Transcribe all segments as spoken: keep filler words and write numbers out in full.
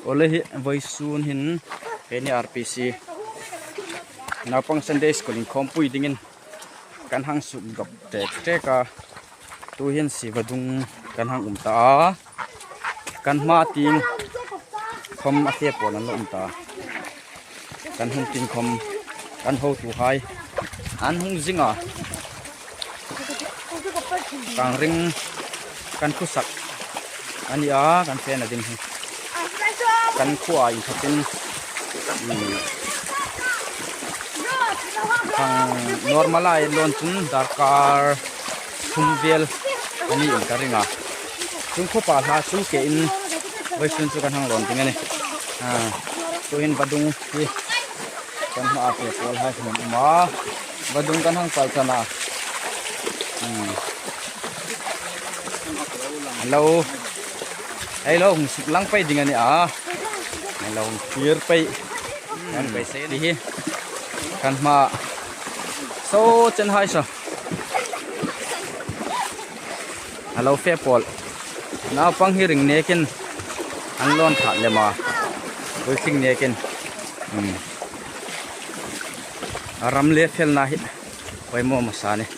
Awle hi, vawisun hin, keini R P C naupang Sunday School inkhawmpui dingin kan hang suk dawk tek tek a. Tuhin si vadung kan hang um ta a. Kan hma tieng khawm a fe pawl an lo um ta a. Kan hung tieng khawm kan hotuhai an hung zing a. Kang ring kan khusak a ni a, kan fena ding hi. Kan khuo a inthawkin, hmm, khang normal a en lawn chun darkar thum vel a ni in ka ring a. Chung khawpa hla chu kein vawisun chu kan hang lawn ding a nih. A, tuhin vadung hi kan hma a fe pawlhai kan um a. Vadung kan hang pal ṭan a. Hmm. Hello. Hello, hung suk lang pei ding a ni a. Hello, hung fir pei. Kan pei se ni hi. Kan hma. Saw chen hai saw. A lo fe pawl. Naupang hi ring nekin an lawn that lem a. Puitling nekin. Hmm. A ram le felna hi poimaw hmasa a nih.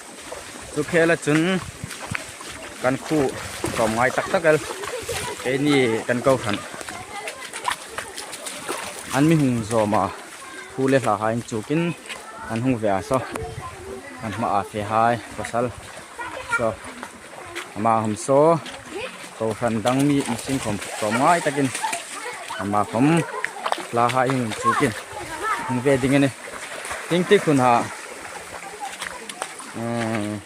Chu khela chun kan khuo tawm ngai tak tak el. Keini kan kohran an mi hung zawm a. Thu le hlahai inchukin an hung ve a saw. Kan hma a fehai pasal saw. Ama khawm saw, kohran dang mi, mi sing khawm tawm ngai takin ama khawm hlahai hung inchukin hung ve ding a nih. Hieng tik hun ha, um,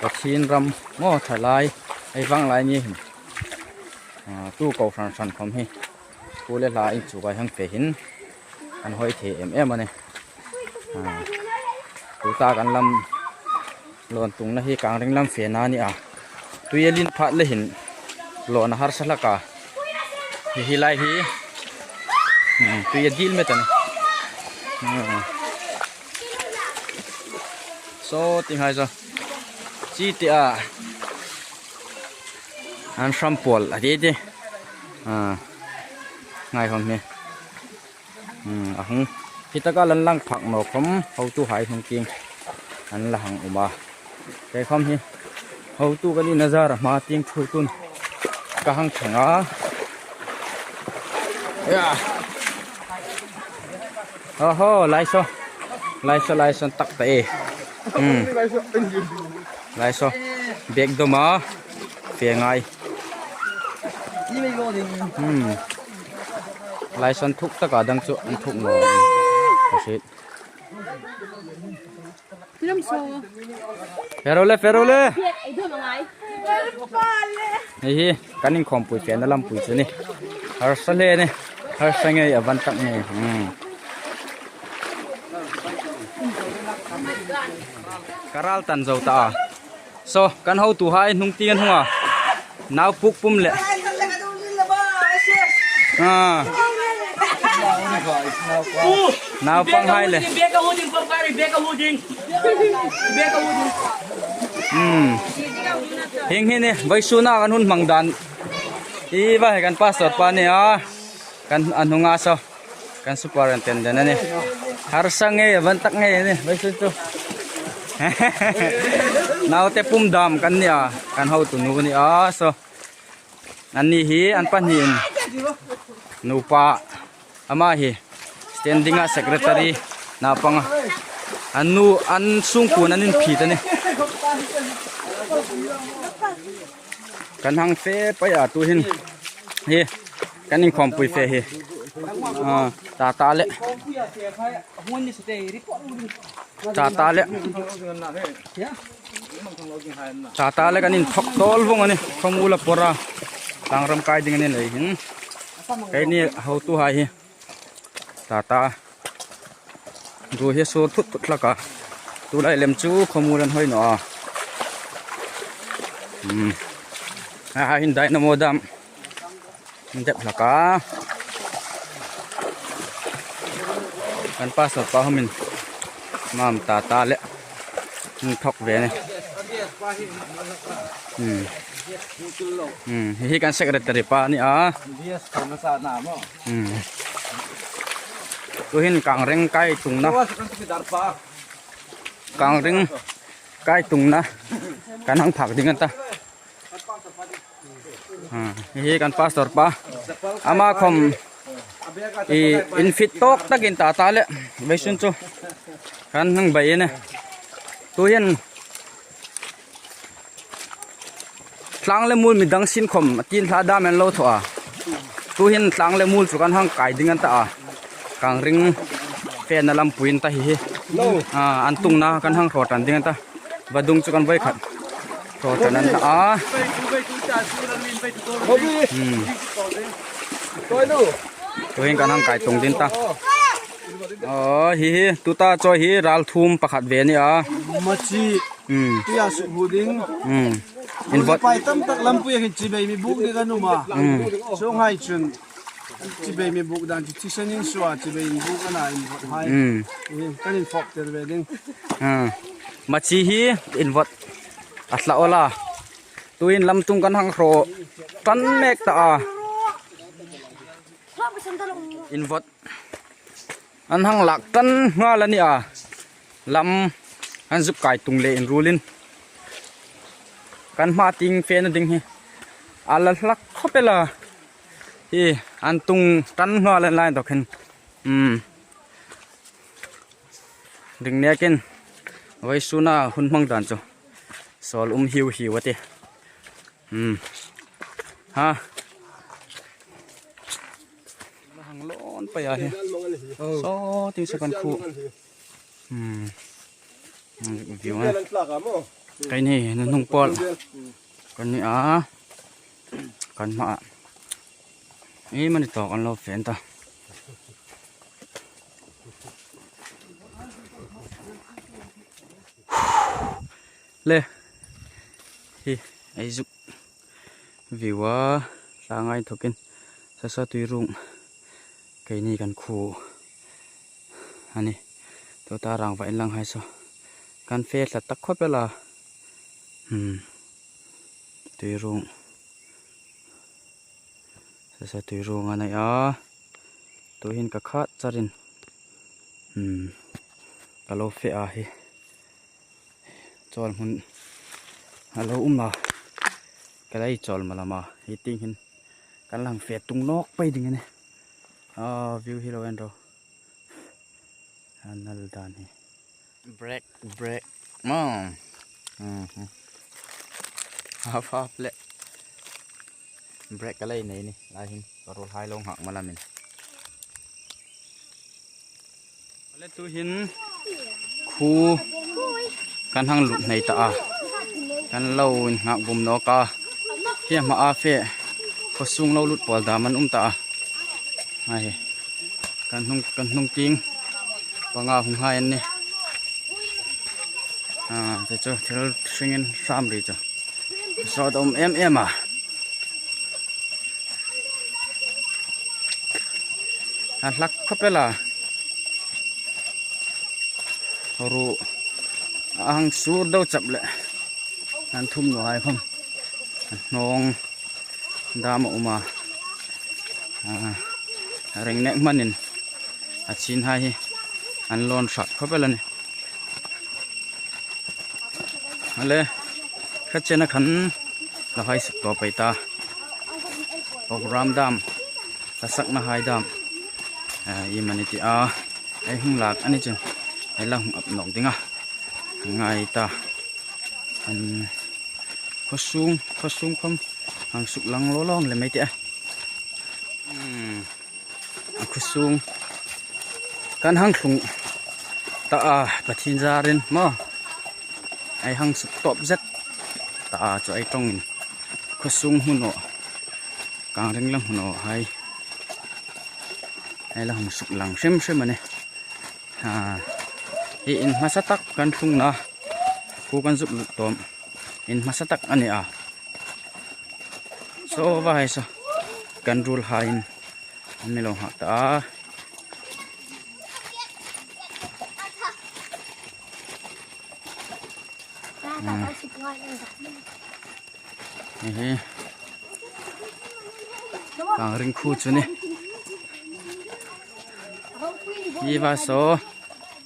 Pathien ram maw, thalai ei vang lai ni hin, ah, tu kohran hran khawm hi thu le hla inchuk a hang fe hin an hoi thei em em a nih. Ah, tuta kan lam lawn tungna hi Kangring lam fena a ni a. Tui a lien phat le hin lawn a harsa hlak a. Hi, hi lai hi, hmm, tui a dil met a nih. Hmm. Saw tieng hai saw. Chi te a. An hram pawl a ti ti. Ah. Ngai hawng hi. Hmm, a hung. Hi taka lan lang phak naw khawm hotuhai hung tieng an la hang um a. Kei khawm hi hotu ka nina zara hma tieng ṭhuoitun ka hang thang a. Ya. Oho, lai saw. Lai saw, lai saw tak ta e. Hmm. Lai saw. Bek doma. Fe ngai. Hmm. Lai saw thuk taka dang chu an thuk naw. Ka hriet. Lam saw. Fe ro le, fe ro le. Biak ei dum a ngai. Hei hi, kan inkhawmpui fena lampui chu ni. Harsa hle ni. Harsa ngei a van tak ngei. Hmm. Ka ral tan zo ta a. Saw, kan hotuhai hnung tieng an hung a. Nau puk pum le. Ah. Naupanghai le. Hmm. Hieng hi ni, vawisuna kan hun hmang dan. Hi va hi kan pastor pa ni a. Kan an hung a saw. Kan superintendent a nih. Harsa ngei, a van tak ngei a nih. Vawisun chu. Naute pum dam kan ni a. Kan hotu nu ni a saw. Anni hi an pahni in. Nupa ama hi standing a secretary naupang a. An nu an sungkuo an inphit a nih. Kan hang fe pei a tuhin. Hi kan inkhawmpui fe hi. Ah, tata le. Tata le. Tata le kan inthawk tawl vawng a nih. Khawmuol a pawr a. Tlangram kai ding a ni lei hin. Keini hotuhai hi. Tata. Ruo hi a sur thut thut hlak a. Tulai lem chu khawmuol an hoi naw a. Hmm. A, a hin dynamo dam. Dep hlak a. Kan pastor pa humin. Mam tata le. Inthawk ve a nih. Hmm. Hmm, hi hi kan secretary pa ni a. Hmm. Tuhin kangring kai tungna. Kangring kai tungna kan hang phak ding a ta. Hmm, hi hi kan pastor pa. Ama khom i infit tawk takin ta ta le. Vawisun chu kan hang bai ni. Tuhin tlang le muol midang sin khom a tin hla dam an lo thaw a. Tuhin tlang le muol chu kan hang kai ding a ta a. Kangring fena lampuiin ta hi hi. A, an tungna kan hang hraw ṭan ding a ta. Vadung chu kan voi khat hraw ṭan an ta a. Hmm. Tuhin kan hang kai tung ding ta. Aw, hi hi, tuta chaw hi ral thum pakhat ve ni a. Machi. Hmm. Tuia suk hu ding. Hmm. In vot. Pai tam tak lampuia hin chibai mi buk ding kan um a. Hmm. Chuonghai chun chibai mi buk dan chu thisen insuo chibai in buk a na in vot hai. Hmm. Eh, kan infok tir ve ding. Ah. Machi hi in vot a hla ola. Tuhin lamtung kan hang hraw ṭan mek ta a. In vot an hang lak ṭan nghal a ni a. Lam an zuk kai tung le inruolin kan hma tieng fena ding hi a la hlak khawp el a. Hi an tung ṭan nghal an lai dawk hin. Hmm. Ring nekin vawisuna hun hmang dan chu sawl um hiu hiu a tih. Hmm. Ha. Hang lawn pei a hi. Saw tieng saw kan khu. Hmm. View a. Keini nunung pawl kan ni a. Kan hma a. Ei mani tawk an lo fe ta. Le. Hi, ei zuk view a, tlang a inthokin Sasa Tuiruong keini kan khu a nih. Tuta rangva inlang hai saw kan fe tlat tak khawp el a. Hmm. Tuiruong. Sasa Tuiruong a nei a. Tuhin ka khat charin. Hmm. Ka lo fe a hi. Chawl hmun a lo um a. Ka lei chawl malam a. Hi tieng hin kan la hang fe tung nawk pei ding a nih. A view hi lo en ro. A nal dan hi. Break, break. Maw. Mhm. Half, half le. Break ka lei nei ni. Lai hin ka ruolhai lo nghak malamin. Le tuhin khu kan hang lut nei ta a. Kan lo innghak bum nawk a. Hi hma a fe. Khuo sung lo lut pawl dam an um ta a. Hei. Kan hnung, kan hnung tieng panga hung hai an nih. A, chu chu thil hringin hram ri chu. Sawt a um em em a. A hlak khawp el a. Ruo a hang sur deu chap le. An thum naw hai khom. Hnawng dam a um a. A, ring nek hmanin a chin hai hi an lawn hrat khawp el a nih. A le, kha chena khan la hai suk tawp pei ta. Program dam, hla sakna hai dam. A, i mani ti a, ei hung lak a ni chun ei la hung ap nawk ding a. Ngai ta. An khuo sung, khuo sung khom hang suk lang lo lawm le mei ti a. Hmm. A khuo sung kan hang tlung ta a, Pathien zarin maw. Ei hang suk tawp zet ta a chu ei ṭawngin. Khuo sung hmu naw, kang ring lam hmu naw hai. Ei la hang suk lang hrim hrim a nih. Ha, hi in hmasa tak kan tlungna, khu kan zuk lut tawm in hmasa tak a ni a. Saw va hai saw kan ruolhaiin an mi lo nghak ta a. Hmm. Hi hi. Kang ring khu chu ni. Hi va saw.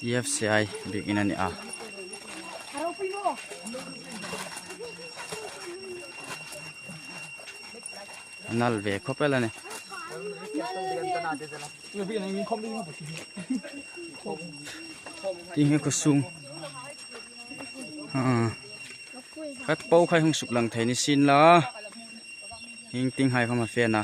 E F C I bikin a ni a. A nal ve khawp el a nih. Tieng hi khaw sung. Ah. Khat po khai hung suk lang thei ni sien la. Hieng tieng hai khawm a fe a.